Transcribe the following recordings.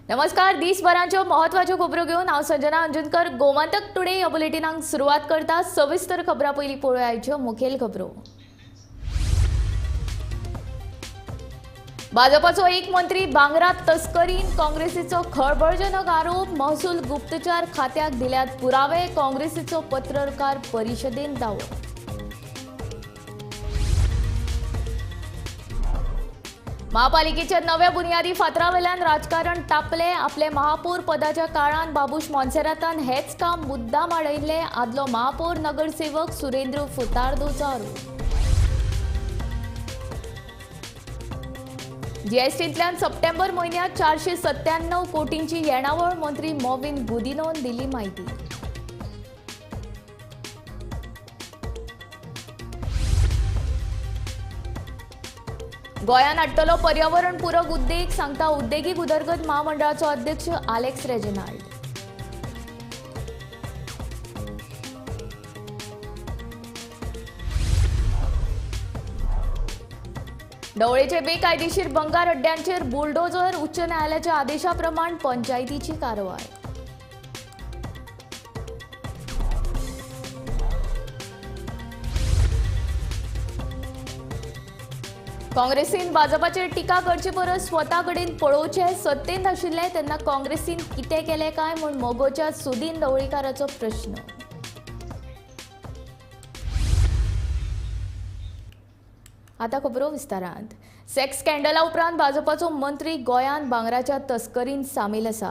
नमस्कार, दिसभराच्यो महत्वाच्यो खबरो घेवन हांव संजना अंजुनकर गोमंतक टुडे ह्या बुलेटिनाक सुरवात करता. सविस्तर खबरां पयलीं पळोवया आयच्यो मुखेल खबरो. भाजपाचो एक मंत्री भांगरा तस्करीन काँग्रेसीचो खळबळजनक आरोप. महसूल गुप्तचर खात्याक दिल्यात पुरावे. काँग्रेसीचो पत्रकार परिशदेन दावो. महापालिकेच्या नव्या बुनियादी फातरावेल्यान राजकारण तापले. आपले महापौर पदाच्या काळात बाबूश मोन्सेरातान हेच काम मुद्दाम आडयल्ले. आदलो महापौर नगरसेवक सुरेंद्र फुतार्दोचो आरोप. जीएसटींतल्यान सप्टेंबर म्हयन्यात 497 कोटींची येणावळ. मंत्री मॉविन गुदिनोन दिली माहिती. गोंयांत हाडटलो पर्यावरण पूरक उद्देग, सांगता उद्देगीक उदरगत महामंडळाचो अध्यक्ष आलेक्स रेजिनाल्ड. ढवळेचे बेकायदेशीर बंगार अड्ड्यांचेर बुलडोजर. उच्च न्यायालयाच्या आदेशा प्रमाण पंचायतीची कारवाय. काँग्रेसीन भाजपाचेर टिका करचे परस स्वता कडेन पळोवचें. सत्तेंत आशिल्ले तेन्ना काँग्रेसीन कितें केलें काय म्हूण मगोच्या सुदीन ढवळीकाराचो प्रश्न. आता खबरो विस्तारांत. सेक्स स्कॅन्डला उपरांत भाजपाचो मंत्री गोंयांत भांगराच्या तस्करीन सामील आसा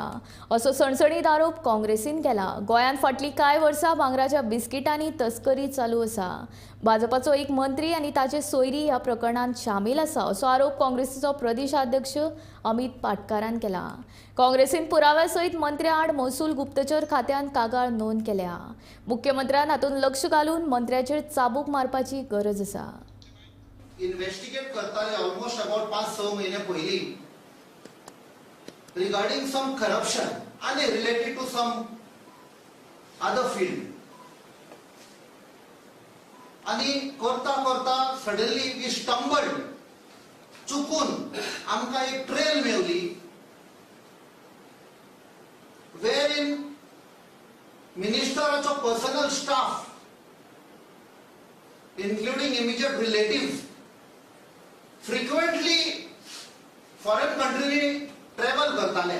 असो सणसणीत आरोप काँग्रेसीन केला. गोंयांत फाटलीं कांय वर्सां भांगराच्या बिस्किटांनी तस्करी चालू आसा. भाजपाचो एक मंत्री आनी ताचे सोयरी ह्या प्रकरणांत सामील आसा असो आरोप काँग्रेसीचो प्रदेशाध्यक्ष अमित पाटकारान केला. काँग्रेसीन पुराव्या सयत मंत्र्या आड महसूल गुप्तचर खात्यान कागाळ नोंद केल्या. मुख्यमंत्र्यान हातूंत लक्ष घालून मंत्र्याचेर चाबूक मारपाची गरज आसा. इन्वेस्टिगेट करताले ऑलमोस्ट अबाउट 5-6 महिने पहिली रिगार्डिंग सम करप्शन आणि related to some other field. आणि करता करता सडनली we स्टंबल्ड, चुकून आमकां एक ट्रेल मेवली वेर in मिनिस्टराचो personal staff including immediate relatives frequently foreign country travel करताले,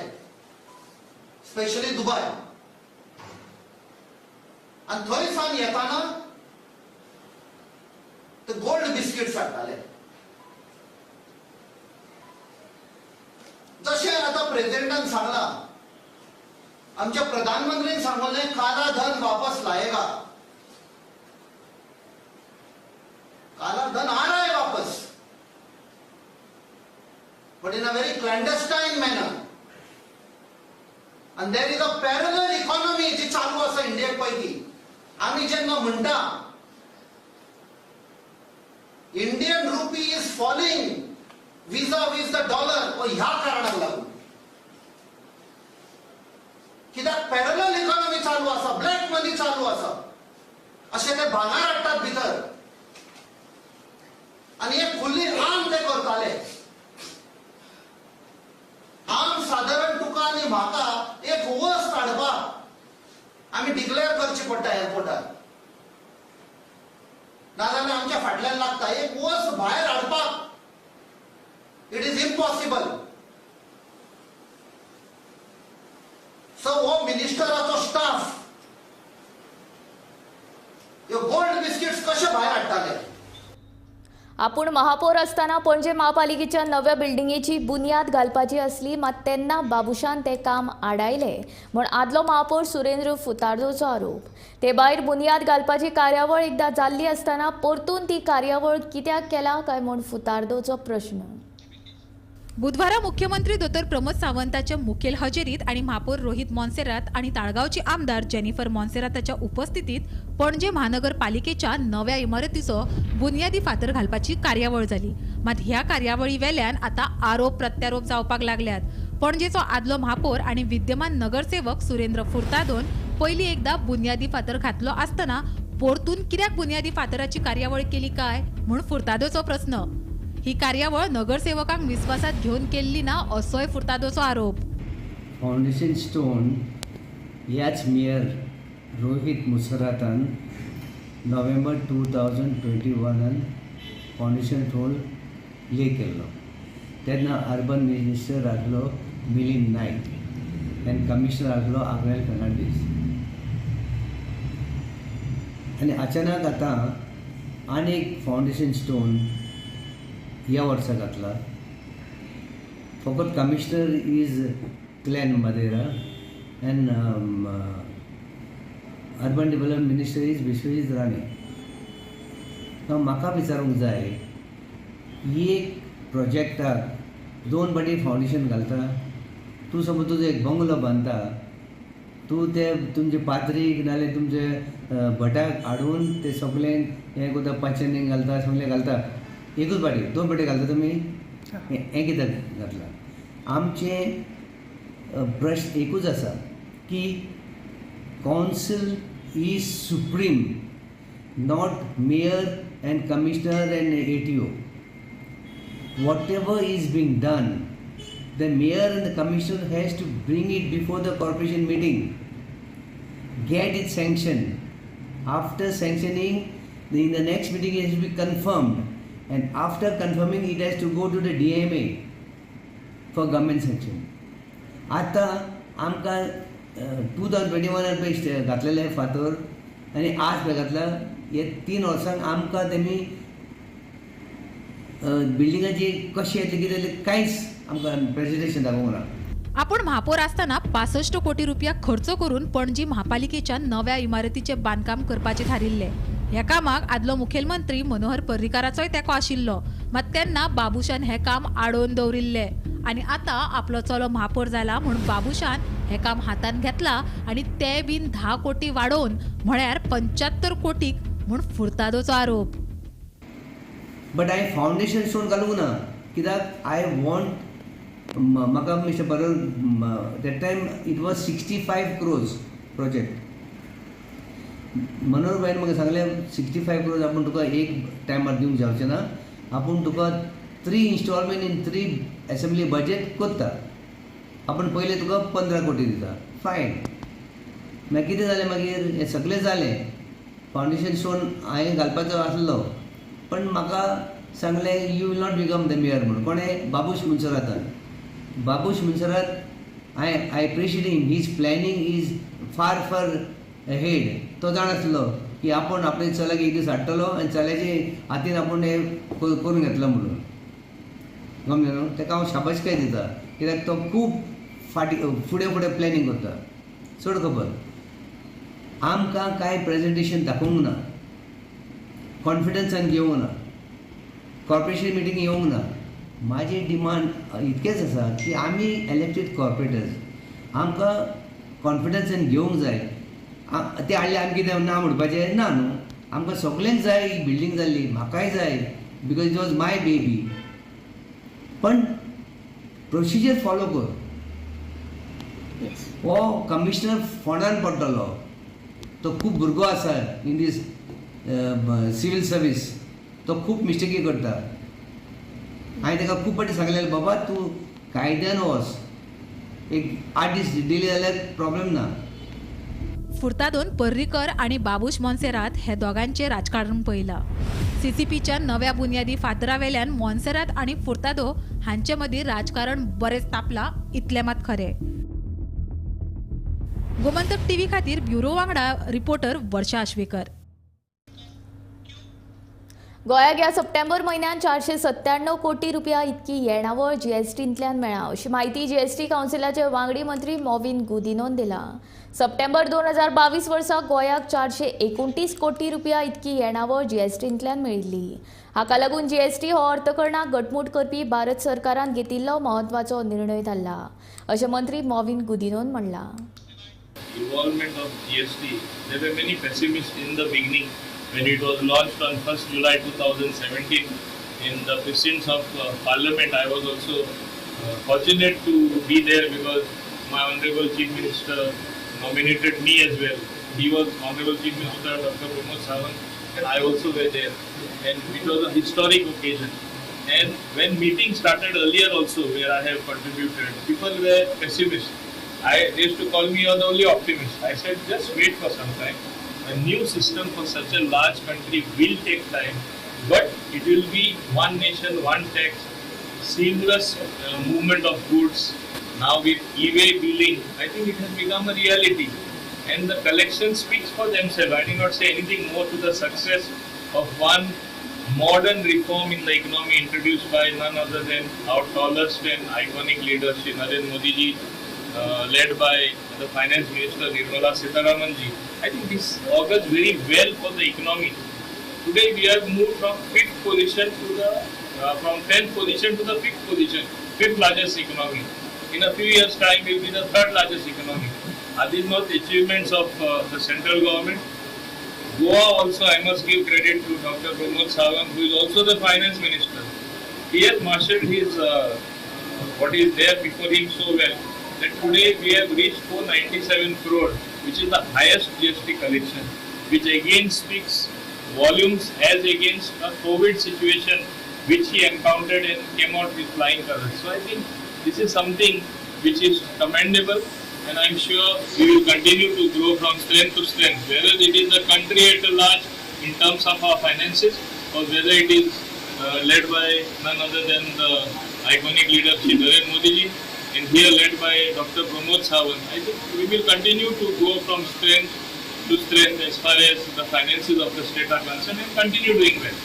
स्पेशली दुबय. आनी थंय सावन येताना ते गोल्ड बिस्किट्स हाडटाले. जशें आतां प्रेसिडेंटान सांगलां, आमच्या प्रधानमंत्रीन सांगलें, काला धन वापस लाएगा. काला धन आ रहा है वापस, but in a very clandestine manner. And there is a parallel economy जी चालू आसा इंडियेक पैकी. आमी जेन्ना म्हणटा Indian rupee is falling vis a vis the dollar, ह्या कारणाक लागून. कित्याक पॅरलल इकॉनॉमी चालू आसा, ब्लॅक मनी चालू आसा. अशें ते भांगर हाडटात भितर आनी हे खुल्ली आम ते करताले. आम सादारण तुका आनी म्हाका एक वस्त हाडपाक आमी डिक्लेअर करची पडटा एअरपोर्टार, नाजाल्यार आमच्या फाटल्यान लागता. एक वस्त भायर हाडपाक it is impossible. सो हो मिनिस्टराचो स्टाफ ह्यो गोल्ड बिस्किट्स कशे भायर हाडटाले. आपूण महापौर असताना पणजे महापालिकेच्या नव्या बिल्डिंगेची बुन्याद घालपाची आसली, मात तेन्ना बाबूशान ते काम आडायले म्हूण आदलो महापौर सुरेंद्र फुतार्दोचो आरोप. ते भायर बुन्याद घालपाची कार्यावळ एकदां जाल्ली आसतना परतून ती कार्यावळ कित्याक केला काय म्हूण फुतार्दोचो प्रश्न. बुधवारा मुख्यमंत्री दोतोर प्रमोद सावंताच्या मुखेल हजेरीत आणि महापौर रोहित मोन्सेरात आणि ताळगावचे आमदार जेनिफर मोन्सेराताच्या उपस्थितीत पणजे महानगरपालिकेच्या नव्या इमारतीचो बुनियादी फातर घालपाची कार्यावळ जाली. मात ह्या कार्यावळी वेल्यान आतां आरोप प्रत्यारोप जावपाक लागल्यात. पणजेचो आदलो महापौर आणि विद्यमान नगरसेवक सुरेंद्र फुर्तादोन पयलीं एकदां बुनियादी फातर घातलो आसतना परतून कित्याक बुनियादी फातराची कार्यावळ केली काय म्हूण फुर्तादोचो प्रस्न. ही कार्यावळ नगरसेवकांक विस्वासात घेवन केल्ली ना असोय फुर्तादोचो आरोप. फावंडेशन स्टोन ह्याच मेयर रोहीत मुसरातान नोव्हेंबर 2021 फावंडेशन स्टोन ले केल्लो. तेन्ना अर्बन मिनिस्टर आसलो मिलिंद नायक आनी कमिशनर आसलो आग्नेल फेर्नांडीस. आनी अचानक आतां आनी एक फावंडेशन स्टोन ह्या वर्सा घातला. फकत commissioner is Glenn Madeira and urban development minister is Vishwajit Rane. म्हाका विचारूंक जाय, एक प्रोजेक्टाक दोन फावटी फावंडेशन घालता, तूं समज तुजो एक बंगलो बांदता, तूं ते तुमचे पाद्रीक नाल्यार तुमचे भटाक हाडून ते सगळें हें करता, पांचेनी घालता, सगळें घालता, एकूच फावटी दोन फावटी घालता तुमी, हें कित्याक घातलां? आमचें प्रश्न एकूच आसा की council is supreme, not mayor and commissioner and ATO. Whatever is being done, the mayor and the commissioner has to bring it before the corporation meeting, get it sanctioned. After sanctioning, in the next meeting it has to be confirmed, and after confirming it has to go to the DMA for government sanction. आतां आमकां 2021 पळय घातलेले फातर आनी आज पळय घातला, हे 3 वर्सांक आमकां तेमी बिल्डिंगाची कशें येतलें कितें जालें कांयच आमकां प्रेजेंटेशन दाखोवंक ना. आपण महापौर असताना 65 कोटी रुपया खर्च करून पणजी महापालिकेच्या नव्या इमारतीचे बांदकाम करपाचे थारिल्ले. ह्या कामाक आदलो मुखेलमंत्री मनोहर पर्रीकाराचोय तेंको आशिल्लो, मात तेन्ना बाबूशान हें काम आडोवन दवरिल्लें आनी आतां आपलो चलो महापौर जाला म्हूण बाबूशान हें काम हातान घेतला आनी ते बीन 10 कोटी वाडोवन म्हळ्यार 75 कोटीक म्हूण फुर्तादोचो आरोप. बट हांवें फावंडेशन स्टोन घालूंक ना, कित्याक I want म्हाका mister Parrikar that time it was 65 crores project. Manohar भाईन म्हाका सांगलें 65 क्रोर्स आपूण तुका एक टायमार दिवंक जावचें ना, आपूण तुका 3 instalment in 3 assembly budget करता, आपूण पयलें तुका 15 कोटी दिता. फायन. मागीर कितें जालें, मागीर हें सगळें जालें, फावंडेशन स्टोन हांवें घालपाचो आसलो, पण म्हाका सांगलें you will not become the mayor म्हणून. कोणें? Babush मुन्सरातान. Babush Monserrate, I appreciate him, his planning is far far ahead. तो जाण आसलो की आपूण आपल्या चल्याक एक दीस हाडटलो आनी चल्याचे हातीन आपूण हें करून घेतलो म्हणून. गमलें न्हू? ताका हांव शाबासकाय दिता, कित्याक तो खूब फाटीं फुडें फुडें प्लॅनिंग करता. चड खबर आमकां कांय प्रेजेंटेशन दाखोवंक ना, कॉन्फिडन्सान घेवंक ना, कॉर्पोरेशन मिटींग येवंक ना. म्हाजी डिमांड इतकेंच आसा की आमी इलेक्टेड कॉर्पोरेटर्स आमकां कॉन्फिडन्सान घेवंक जाय. ते हाडले आमी कितें ना म्हणपाचें ना न्हू, आमकां सगल्यांक जाय ही बिल्डींग जाल्ली, म्हाकाय जाय, because it was my baby. पण प्रोसिजर फॉलो कर. हो कमिशनर फोंडान पडटलो, तो खूब भुरगो आसा इन दीस सिवील सर्वीस, तो खूब मिस्टेकी करता. हांवें ताका खूब फावटी सांगलेलें, बाबा तूं कायद्यान वच, एक 8 दीस डिले जाल्यार प्रॉब्लेम ना. फुर्तादोन पर्रीकर आनी बाबूश मोन्सेरात हे दोगांचे राजकारण पळयलां. सीसीपीच्या नव्या बुन्यादी फातरावेल्यान मोन्सेरात आनी फुर्तादो हांचे मदीं राजकारण बरेंच तापलां इतलें मात खरें. गोमंतक टीव्ही खातीर ब्युरो वांगडा रिपोर्टर वर्षा आश्वेकर. गोंयाक ह्या सप्टेंबर म्हयन्यान 497 कोटी रुपया इतकी येणावळ जीएसटींतल्यान मेळ्ळा अशी म्हायती जीएसटी कावन्सिलाचे वांगडी मंत्री मॉविन गुदिनोन दिला. सप्टेंबर 2022 वर्सा गोंयाक 429 कोटी रुपया इतकी येणावळ जीएसटींतल्यान मेळिल्ली. हाका लागून जीएसटी हो अर्थकरणाक घटमूट करपी भारत सरकारान घेतिल्लो म्हत्वाचो निर्णय थारला अशें मंत्री मॉविन गुदिनोन म्हणलां. Involvement of GST, there were many pessimists in the beginning when it was launched on 1st July 2017 in the precincts of Parliament. I was also fortunate to be there because my Honorable Chief Minister nominated me as well. He was Honorable Chief Minister Dr. Pramod Sawant and I also were there, and it was a historic occasion. And when meeting started earlier also, where I have contributed, people were pessimists. They used to call me, "You're the only optimist." I said, just wait for some time. A new system for such a large country will take time, but it will be one nation, one tax, seamless movement of goods. Now with e-way billing, I think it has become a reality. And the collection speaks for themselves. I did not say anything more to the success of one modern reform in the economy introduced by none other than our tallest and iconic leader, Shri Narendra Modi ji, led by the Finance Minister Nirmala Sitharaman ji. I think this augurs very well for the economy. Today we have moved from fifth position to the from 10th position to the fifth position, fifth largest economy. In a few years' time, we will be the third largest economy. Are these not the achievements of the central government? Goa also, I must give credit to Dr. Pramod Sawant, who is also the finance minister. He has marshaled his what is there before him so well that today we have reached 497 crore, which is the highest GST collection, which again speaks volumes as against a COVID situation which he encountered and came out with flying colors. So I think this is something which is commendable, and I am sure we will continue to grow from strength to strength, whether it is the country at large in terms of our finances or whether it is led by none other than the iconic leader Shri Narendra Modi ji, and here led by Dr. Pramod Sawant. I think we will continue to go from strength to strength as far as the finances of the state are concerned and continue doing well.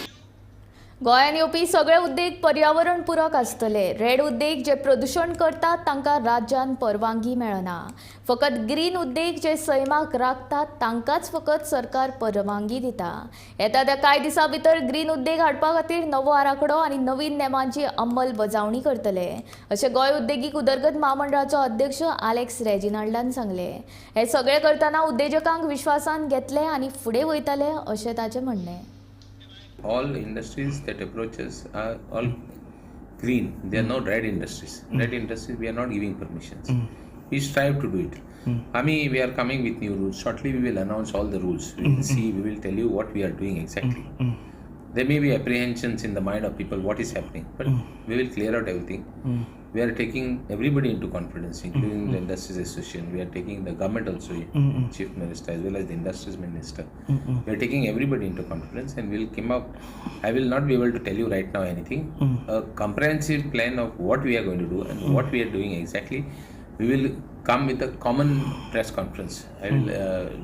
गोंयांत येवपी सगळे उद्देग पर्यावरण पुरक आसतले. Red उद्देग जे प्रदुशण करतात तांकां राज्यान परवानगी मेळना. फकत ग्रीन उद्देग जे सैमाक राखतात तांकांच फकत सरकार परवानगी दिता. येता त्या कांय दिसां भितर ग्रीन उद्देग हाडपा खातीर नवो आराखडो आनी नवीन नेमांची अंमलबजावणी करतले अशें गोंय उद्देगीक उदरगत म्हामंडळाचो अध्यक्ष आलेक्स रेजिनाल्डान सांगलें. हे सगळें करतना उद्देजकांक विश्वासान घेतले आनी फुडें वयतले अशें ताचें म्हणणें. All industries that approach us are all green. They are not red industries. Red industries, we are not giving permissions. We strive to do it. I mean, we are coming with new rules. Shortly, we will announce all the rules. We will see, we will tell you what we are doing exactly. There may be apprehensions in the mind of people, what is happening, but we will clear out everything. We are taking everybody into confidence, including the Industries Association. We are taking the government also, Chief Minister as well as the Industries Minister. We are taking everybody into confidence and we will come up. I will not be able to tell you right now anything. A comprehensive plan of what we are going to do and what we are doing exactly. We will come with a common press conference. I will,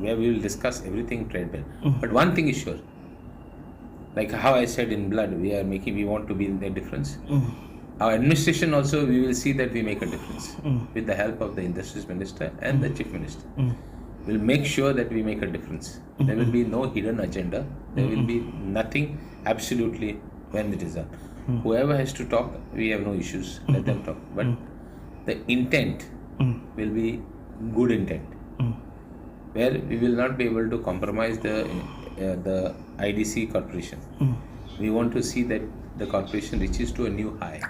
where we will discuss everything trade well. But one thing is sure. Like how I said in blood, we want to be in the difference. Our administration also, we will see that we make a difference with the help of the Industries Minister and the Chief Minister. We'll make sure that we make a difference. There will be no hidden agenda. There will be nothing absolutely when it is done. Whoever has to talk, we have no issues. Let them talk. But the intent will be good intent, where we will not be able to compromise the IDC corporation. We want to see that the corporation reaches to a new high.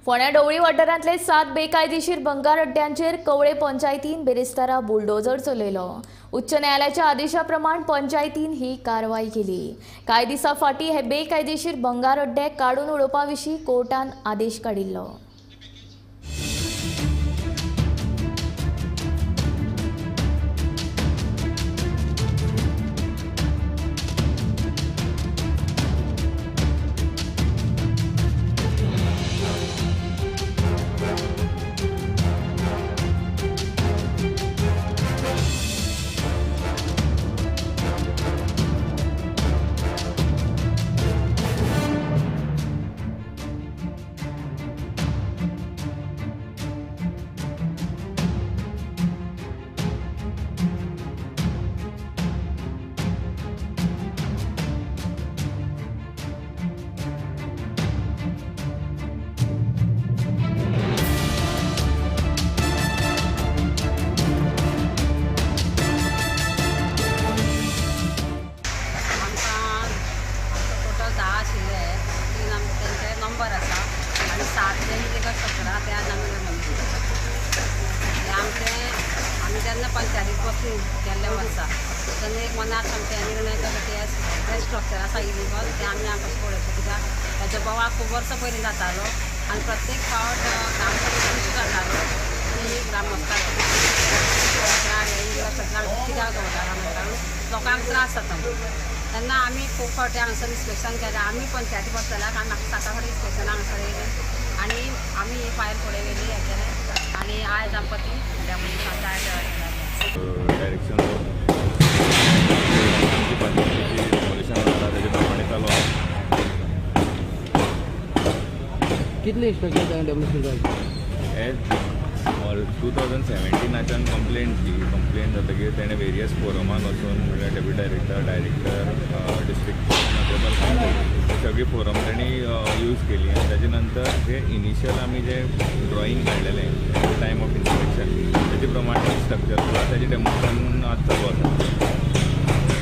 फोंड्या डोवळी वाठारांतले 7 बेकायदेशीर भंगार अड्ड्यांचेर कवळे पंचायतीन बिरेस्तारा bulldozer चलयलो. उच्च न्यायालयाच्या आदेशा प्रमाण पंचायतीन ही कारवाय केली. कांय दिसां फाटीं हे बेकायदेशीर भंगार अड्डे काडून उडोवपा विशीं कोर्टान आदेश काडिल्लो. आमी ग्रामस्थांक इन्फ्रास्ट्रक्चर कित्याक दवरता म्हणटा लोकांक त्रास जाता तेन्ना आमी खूब फावटी हांगासर इन्स्पेक्शन केलें. आमी पंचायती बसतल्याक आमी म्हाका 7 फावटी इन्स्पेक्शन हांगासर येयली आनी आमी ही फायल फुडें व्हेली हें केलें आनी आयज आमकां ती डेमोलिशन डायरेक्शन आमची पंचायतीची डेमोलिशन जाता तेजे प्रमाणे चालू आसा. कितले इन्स्पेक्शन डेमोलिशन जालें? हे 2017 कंप्लेन दी. कंप्लेन जातकीर तेणें वेरियस फोरमान वचून म्हणल्यार डेप्युटी डायरेक्टर, डिस्ट्रिक्ट सगळी फोरम तेणी यूज केली आनी ताजे नंतर जे इनिशियल आमी जे ड्रॉइंग काडलेलें टायम ऑफ इन्स्पेक्शन तेजे प्रमाणे स्ट्रक्चर आसा तेजें डेमोलिशन आज चालू आसा.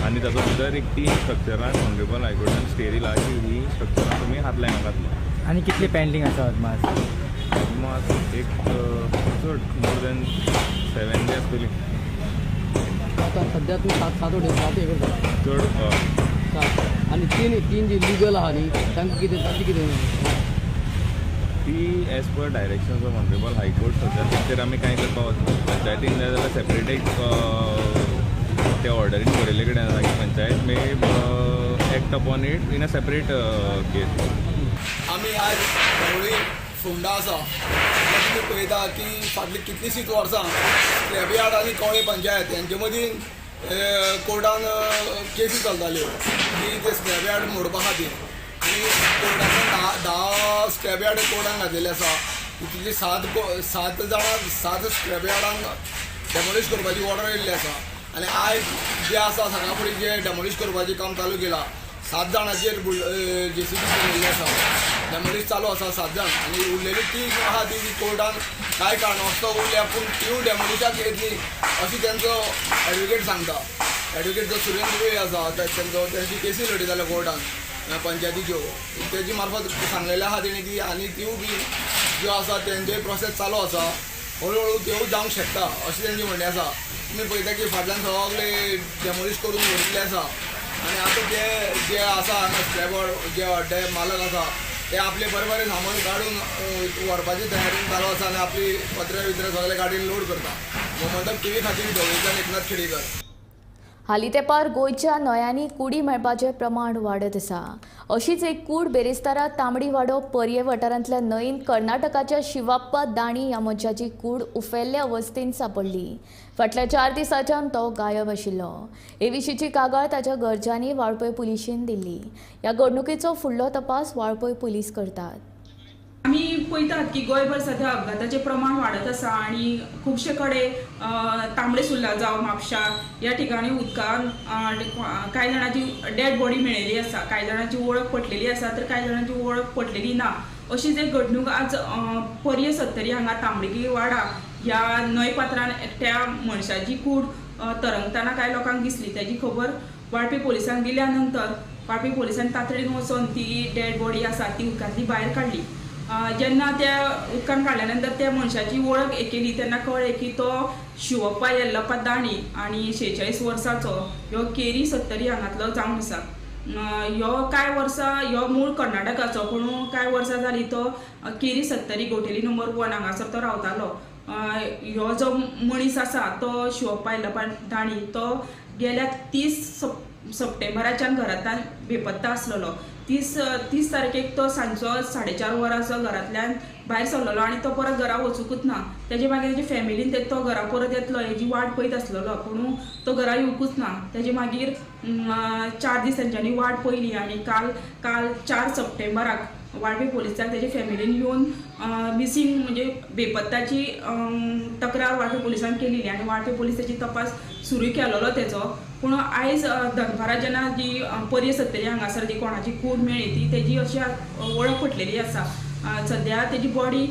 आनी तातूंत भितर एक 3 स्ट्रक्चरान ऑनरेबल हायकोर्टान स्टे दिला की ही स्ट्रक्चरां तुमी हात लायनाकात. आनी कितली पेंडींग आसा अदमास? अदमास एक चड मोर देन 7 बी आसतली. आतां सद्या तुमी 7 सात हे करता चड 7 आनी तीन जी लिगल आहा न्ही तांकां कितें तांचें कितें? ती as per directions of honourable high court सद्या तेचेर आमी कांय करपाक वचना. पंचायतीन जाय जाल्यार सेपरेट एक ते ऑर्डरीन बरयल्ले कडेन आसा की panchayat may act upon it in a separate case. आमी आज धवळी फोंडा आसा. तुमी पळयता की फाटलीं कितलींशींच वर्सां स्क्रॅपयार्ड आनी कवळे पंचायत हेंचे मदीं कोर्टान केसी चलताल्यो की ते स्क्रॅपयार्ड मोडपा खातीर. आनी कोर्टान 10 स्क्रॅपयार्ड कोर्टान घातलेले आसा. तितली 7 जाणां 7 स्क्रॅपयार्डांक डेमोलिश करपाची ऑर्डर येयल्ली आसा. आनी आयज जे आसा सकाळ फुडें जे डेमोलिश करपाचें काम चालू केलां 7 जाणांचेर JCB चलयल्ली आसा. डेमोलिश चालू आसा 7 जाण आनी उरलेली 3 आहा ती कोर्टान कांय कारणास्तव उरल्या पूण तिवूय डेमोलिशाक येतली अशी तेंचो एडवोकेट सांगता. एडवोकेट जो सुरेंद्र वेळ आसा तेंचो तेंची केसी लडयताले कोर्टान पंचायतीच्यो तेजी मार्फत सांगलेलें आहा तेणी की आनी तिवूय बी ज्यो आसा तेंचेय प्रोसेस चालू आसा हळू हळू त्योय जावंक शकता अशें तेंचें म्हणणें आसा. तुमी पळयता की फाटल्यान सगळे डेमोलिश करून दवरिल्लें आसा आनी आतां ते जे आसा हांगा स्क्रॅप जे अड्डे मालक आसा ते आपले बरें बरें सामान काडून व्हरपाची तयारी चालू आसा आनी आपली पत्रे बित्रे सगळे गाडयेन लोड करता. गोमंतक टीव्ही खातीर धवळीच्यान एकनाथ खेडेकर. हालीं तेंपार गोंयच्या न्हंयांनी कुडी मेळपाचें प्रमाण वाडत आसा. अशीच एक कूड बेरेस्तारा तांबडीवाडो पर्ये वाठारांतल्या न्हंयेंत कर्नाटकाच्या शिवाप्पा दाणी ह्या मनशाची कूड उफेल्ले अवस्थेंत सांपडली. फाटल्या 4 दिसांच्यान तो गायब आशिल्लो. हे विशींची कागाळ ताच्या घरच्यांनी वाळपय पुलिशेन दिल्ली. ह्या घडणुकेचो फुडलो तपास वाळपय पुलीस करतात. आमी पळयतात की गोंयभर सद्या अपघाताचें प्रमाण वाडत आसा आनी खुबशे कडेन तांबडे सुर्ला जावं म्हापशा ह्या ठिकाणी उदकान कांय जाणांची डेड बॉडी मेळिल्ली आसा, कांय जाणांची वळख पटलेली आसा तर कांय जाणांची वळख पटलेली ना. अशीच एक घडणूक आज पर्ये सत्तरी हांगा तांबडीगी वाडा ह्या न्हंय पात्रान एकट्या मनशाची कूड तरंगतना कांय लोकांक दिसली. तेजी खबर वाळपी पोलिसांक दिल्या नंतर वाळपी पोलिसांनी तातडीन वचोन ती डेड बॉडी आसा ती उदकांतली भायर काडली. जेन्ना त्या उदकान काडल्या नंतर त्या मनशाची वळख केली तेन्ना कळ्ळें की तो शिवप्पा यल्लप्पा दाणी आनी 46 वर्सांचो ह्यो केरी सत्तरी हांगांतलो जावन आसा. ह्यो कांय वर्सां ह्यो मूळ कर्नाटकाचो पूण कांय वर्सां जालीं तो केरी सत्तरी गोटेली नंबर 1 हांगासर तो रावतालो. ह्यो जो मनीस आसा तो शिवप्पा यल्लप्पा दाणी तो गेल्या 30 सप्टेंबराच्यान घरांतल्यान बेपत्ता आसलेलो. 30 तारखेक तो सांजचो 4:30 वरांचो घरांतल्यान भायर सरलेलो आनी तो परत घरा वचुंकूच ना. तेजे मागीर तेजे फॅमिलीन तो घरा परत येतलो हेजी वाट पळयत आसलेलो पूण तो घरा येवंकूच ना. तेजे मागीर 4 दीस तेंच्यांनी वाट पळयली आनी काल 4 सप्टेंबराक वाळपय पोलिसांक तेजे फॅमिलीन येवन मिसींग म्हणजे बेपत्ताची तक्रार वाळपय पोलिसांक केलेली आनी वाळपय पोलीस तेजी तपास सुरू केलेलो तेजो. पूण आयज दनपारां जेन्ना जी पर्ये सत्तरी हांगासर जी कोणाची कूड मेळ्ळी ती तेजी अशी वळख पटलेली आसा. सद्या तेजी बॉडी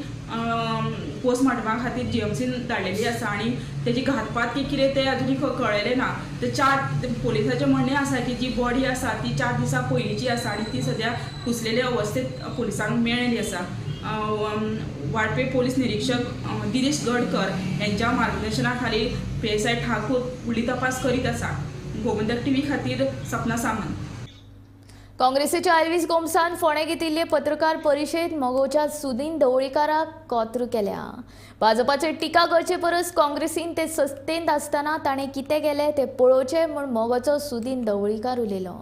पोस्टमार्टमा खातीर GMCन धाडलेली आसा आनी तेजी घातपात की कितें तें अजून कळ्ळेलें ना. ते 4 पोलिसाचें म्हणणें आसा की जी बॉडी आसा ती 4 दिसां पयलींची आसा आनी ती सद्या कुसलेले अवस्थेंत पोलिसांक मेळ्ळेली आसा. वाळपय पोलीस निरीक्षक दिनेश गडकर यांच्या मार्गदर्शना खाली PSI Thakur फुडली तपास करीत आसा. गोमंतक टीव्ही खातीर सपना सामंत. काँग्रेसीच्या एल्वीस गोम्सान फोंडें घेतिल्ले पत्रकार परिशदेंत मगोच्या सुदीन ढवळीकाराक कॉत्र केल्या. भाजपाचेर टिका करचे परस काँग्रेसीन ते सत्तेंत आसतना ताणें कितें केलें तें पळोवचें म्हूण मगोचो सुदीन ढवळीकार उलयलो.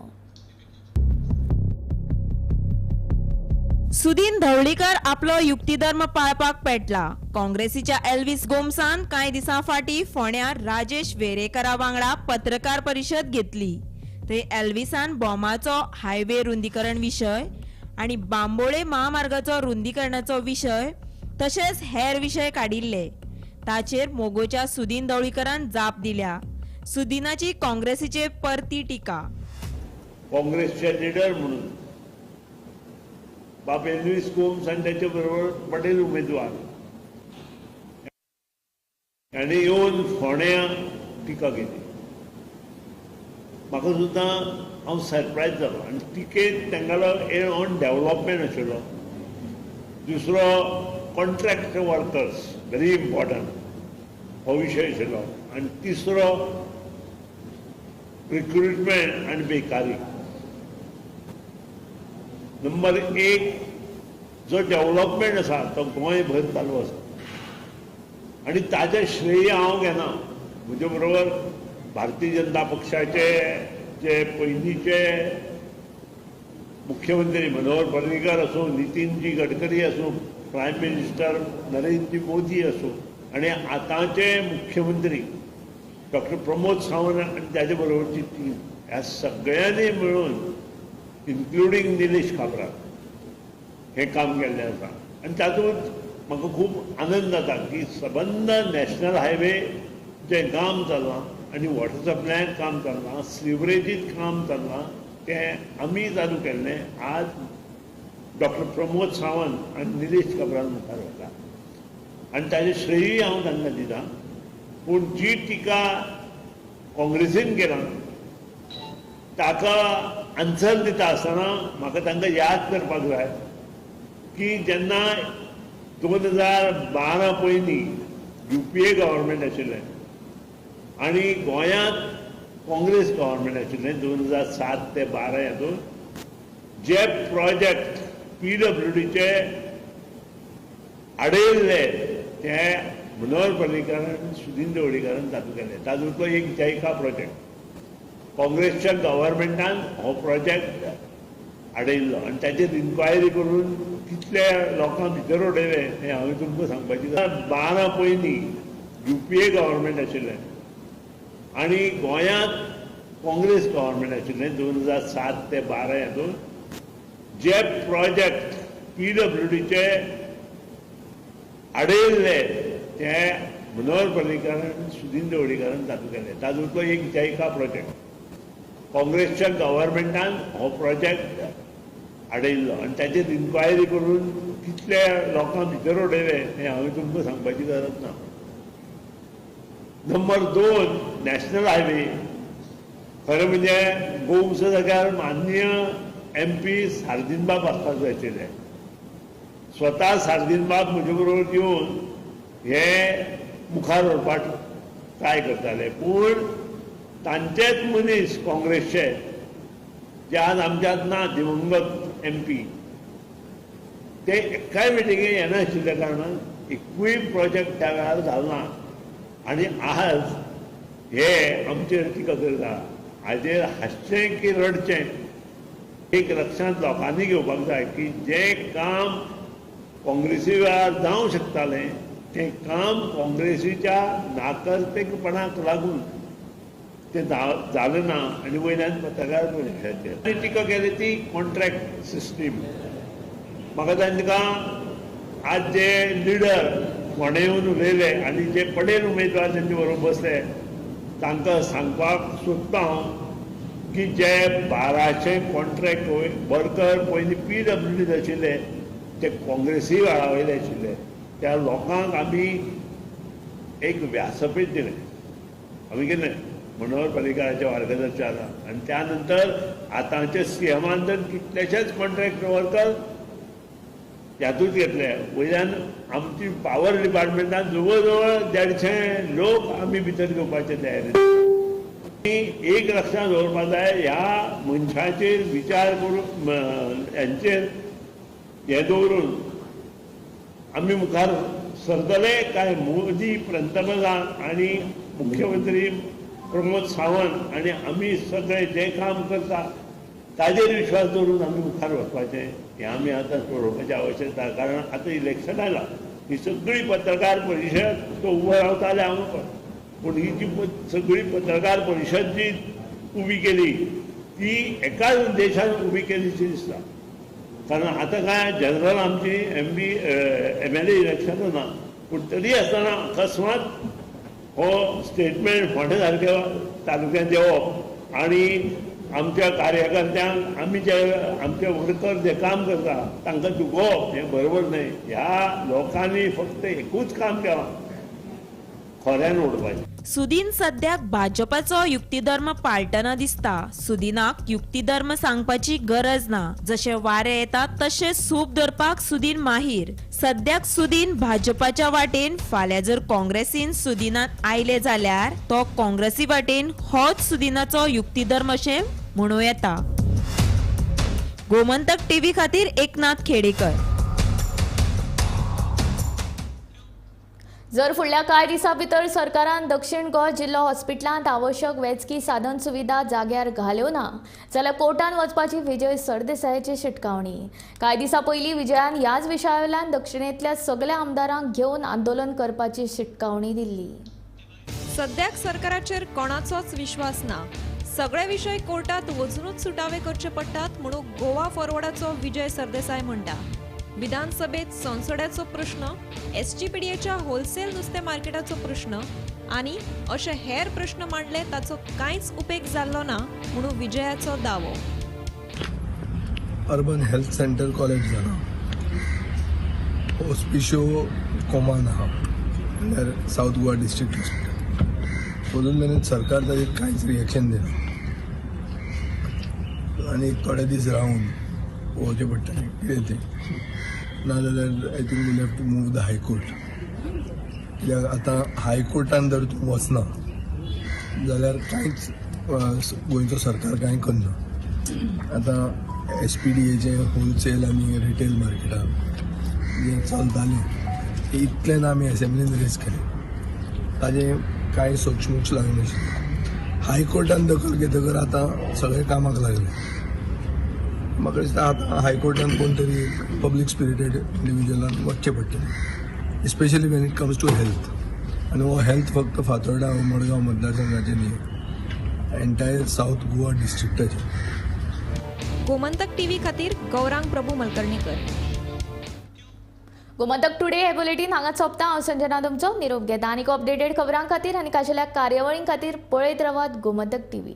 सुदीन ढवळीकर आपलो युक्तिधर्म पाळपाक पेटला. काँग्रेसीच्या एल्वीस गोम्सान कांय दिसां फाटीं फोंड्यार राजेश वेरेकरा वांगडा पत्रकार परिशद घेतली. थंय एल्वीसान बोमाचो हायवे रुंदीकरण विशय आनी बांबोळे महामार्गाचो रुंदीकरणाचो विशय तशेंच हेर विशय काडिल्ले. ताचेर मोगोच्या सुदीन ढवळीकरान जाप दिल्या. सुदीनाची काँग्रेसीचेर परती टिका. काँग्रेसचे लिडर म्हणून बाब एल्वीस गोम्स आनी त्याच्या बरोबर पटेल उमेदवार हाणें येवन फोंड्यां टिका केली. म्हाका सुद्दां हांव सरप्रायज जालो आनी टिकेत तांगेलो एम ऑन डेवलपमेंट आशिल्लो. दुसरो कॉन्ट्रॅक्ट वर्कर्स व्हेरी इम्पॉर्टंट हो विशय आशिल्लो आनी तिसरो रिक्रुटमेंट आनी बेकारी. नंबर एक जो डेवलपमेंट आसा तो गोंयभर चालू आसा आनी ताजें श्रेय हांव घेना. म्हजे बरोबर भारतीय जनता पक्षाचे जे पयलींचे मुख्यमंत्री मनोहर पर्रीकर आसूं, नितीनजी गडकरी आसूं, प्रायम मिनिस्टर नरेंद्र मोदी आसूं आनी आतांचे मुख्यमंत्री डॉक्टर प्रमोद सावंत आनी ताजे बरोबरची टीम ह्या सगळ्यांनी मेळून इन्क्लुडींग निलेश काब्राल हें काम केल्लें आसा. आनी तातूंत म्हाका खूब आनंद जाता की सबंद नॅशनल हायवे जें काम चल्लां आनी वॉटर सप्लायान काम चल्लां, सिवरेजीत काम चल्लां, तें आमी चालू केल्लें आज डॉक्टर प्रमोद सावंत आनी निलेश काब्राल मुखार वता आनी ताजें श्रेयूय हांव तांकां दितां. पूण जी टिका काँग्रेसीन केला ताका आन्सर दिता आसतना म्हाका तांकां याद करपाक जाय की जेन्ना 2012 पयलीं UPA government आशिल्लें आनी गोंयांत काँग्रेस गव्हर्मेंट आशिल्लें 2007 ते 12 हातूंत जे प्रोजेक्ट PWDचे आडयल्ले ते मनोहर पर्रीकरान सुदीन ढवळीकरान चालू केले. तातूंतलो एक जैका प्रोजेक्ट काँग्रेसच्या गव्हर्मेंटान हो प्रोजेक्ट आडयल्लो आनी ताचेर इन्क्वायरी करून कितले लोकांक भितर उडयले हें हांवें तुमकां सांगपाची. 12 पयलीं UPA government आशिल्लें आनी गोंयांत काँग्रेस गव्हर्मेंट आशिल्लें 2007 ते 12 हातूंत जे प्रोजेक्ट PWDचे आडयल्ले ते मनोहर पर्रीकरान सुदीन ढवळीकरान चालू केले. तातूंतलो एक जैका प्रोजेक्ट काँग्रेसच्या गव्हर्मेंटान हो प्रोजेक्ट आडयल्लो आनी ताचेर इन्क्वायरी करून कितले लोकांक भितर उडयले हें हांवें तुमकां सांगपाची गरज ना. नंबर 2 नॅशनल हायवे खरें म्हणजे गोम्स जाग्यार माननीय MP सार्दीनबाब आसपाक जाय आशिल्ले. स्वता सार्दीनबाब म्हजे बरोबर येवन हे मुखार व्हरपाक ट्राय करताले, पूण तांचेच मनीस काँग्रेसचे जे आज आमच्यांत ना दिवंगत MP ते एकाय मिटिंगेक येनाशिल्ल्या कारणान एकूय प्रोजेक्ट त्या वेळार जालो ना आनी आज हे आमचेर टिका करता. हाजेर हांसचें की रडचें एक लक्षांत लोकांनी घेवपाक जाय की जें काम काँग्रेसी वेळार जावंक शकतालें तें काम काँग्रेसीच्या नाकर्तेपणाक लागून तें जालें ना आनी वयल्यान पत्रकार परिशदेचेर टिका केली ती कॉन्ट्रॅक्ट सिस्टीम. म्हाका तांकां आज जे लिडर फोंडें येवन उलयले आनी जे पडेल उमेदवार तांचे बरोबर बसले तांकां सांगपाक सोदता हांव की जे 1200 कॉन्ट्रॅक्ट वर्कर पयलीं PWD आशिल्ले ते काँग्रेसी वेळा वयले आशिल्ले. त्या लोकांक आमी एक व्यासपीठ दिलें. आमी केलें मनोहर पर्रीकराच्या मार्गदर्शनान आनी त्या नंतर आतांचे CMान तर कितलेशेच कॉन्ट्रॅक्ट वर्कर ह्यातूंत घेतले. वयल्यान आमची पावर डिपार्टमेंटान जवळ जवळ 150 लोक आमी भितर घेवपाचे तयारी. एक लक्षांत दवरपा जाय, ह्या मनशाचेर विचार करून हेंचेर हें दवरून आमी मुखार सरतले काय मोदी पंतप्रधान आनी मुख्यमंत्री प्रमोद सावंत आनी आमी सगळे जे काम करता ताजेर विश्वास दवरून आमी मुखार वचपाचें हें आमी आतां सोडोवपाची आवश्यकता. कारण आतां इलेक्शन आयलां, ही सगळी पत्रकार परिशद तो उबो रावताले हांव, पूण ही जी सगळी पत्रकार परिशद जी उबी केली ती एकाच उद्देशान उबी केलीशी दिसता. कारण आतां काय जनरल आमची MLA इलेक्शनां ना, पूण तरी आसतना अकस्मात हो स्टेटमेंट फोंडें सारक्या तालुक्यांत येवप आनी आमच्या कार्यकर्त्यांक आमी जे आमचे वर्कर जे काम करता तांकां दुखोवप हें बरोबर न्हय. ह्या लोकांनी फक्त एकूच काम केलां, खोऱ्यान उडपाचें. सुदीन सद्याक भाजपाचो युक्तिधर्म पाळटना दिसता. सुदीनाक युक्तिधर्म सांगपाची गरज ना. जशें वारें येता तशें सूप धरपाक सुदीन माहीर. सद्याक सुदीन भाजपाच्या वाटेन, फाल्यां जर काँग्रेसीन सुदीनान आयले जाल्यार तो काँग्रेसी वाटेन होच सुदीनाचो युक्तिधर्म अशें म्हणूं येता. गोमंतक टीव्ही खातीर एकनाथ खेडेकर. जर फुडल्या कांय दिसां भितर सरकारान दक्षिण गोंय जिल्लो हॉस्पिटलांत आवश्यक वैजकी साधन सुविधा जाग्यार घाल्यो ना जाल्यार कोर्टान वचपाची विजय सरदेसायाची शिटकावणी. कांय दिसां पयलीं विजयान ह्याच विशयावेल्यान दक्षिणेंतल्या सगळ्या आमदारांक घेवन आंदोलन करपाची शिटकावणी दिल्ली. सद्याक सरकाराचेर कोणाचोच विश्वास ना. सगळे विशय कोर्टात वचूनच सुटावे करचे पडटात म्हणून गोवा फॉरवर्डाचो विजय सरदेसाय म्हणटा. विधानसभेत संसड्याचो प्रश्न, एसजीपीडीएच्या होलसेल नुस्तें मार्केटाचो प्रश्न आनी अशे हेर प्रश्न मांडले ताचो कांयच उपेग जाल्लो ना म्हणून विजयाचो दावो. अर्बन हेल्थ सेंटर कॉलेज जाला, हॉस्पिशियो कोमान आहा म्हणल्यार सावथ गोवा डिस्ट्रिक्ट हॉस्पिटल. अजून मेरेन सरकार ताजेर कांयच रिएक्शन दिना आनी थोडे दीस रावन पळोवचें पडटलें कितें तें, नाजाल्यार I think we'll have to move the high court. कित्याक आतां हायकोर्टान जर तूं वचना जाल्यार कांयच गोंयचो सरकार कांय करना. आतां SPDAचें होलसेल आनी रिटेल मार्केटान जें चलतालें तें इतलें आमी एसेंब्लीन रेज केलें, ताजें कांय सोक्षमोक्ष लागनाशिल्लें. हायकोर्टान दखल घेतकर आतां सगळें कामाक लागलें. म्हाका दिसता आतां हायकोर्टान कोण तरी पब्लीक स्पिरिटेड इंडिविज्युअलान वचचें पडटलें, especially when it comes to health. आनी हो हेल्थ फक्त फातोर्डा मडगांव मतदारसंघाचें न्ही, एंटायर सावथ गोवा डिस्ट्रिक्टाचें. गोमंतक टीव्ही खातीर गौरांग प्रभू मलकर्णीकर. गोमंतक टुडे हे बुलेटीन हांगा सोंपता. हांव संजना तुमचो निरोप घेता. आनीक अपडेटेड खबरां खातीर आनी खाशेल्या कार्यावळीं खातीर पळयत रावात गोमंतक टीव्ही.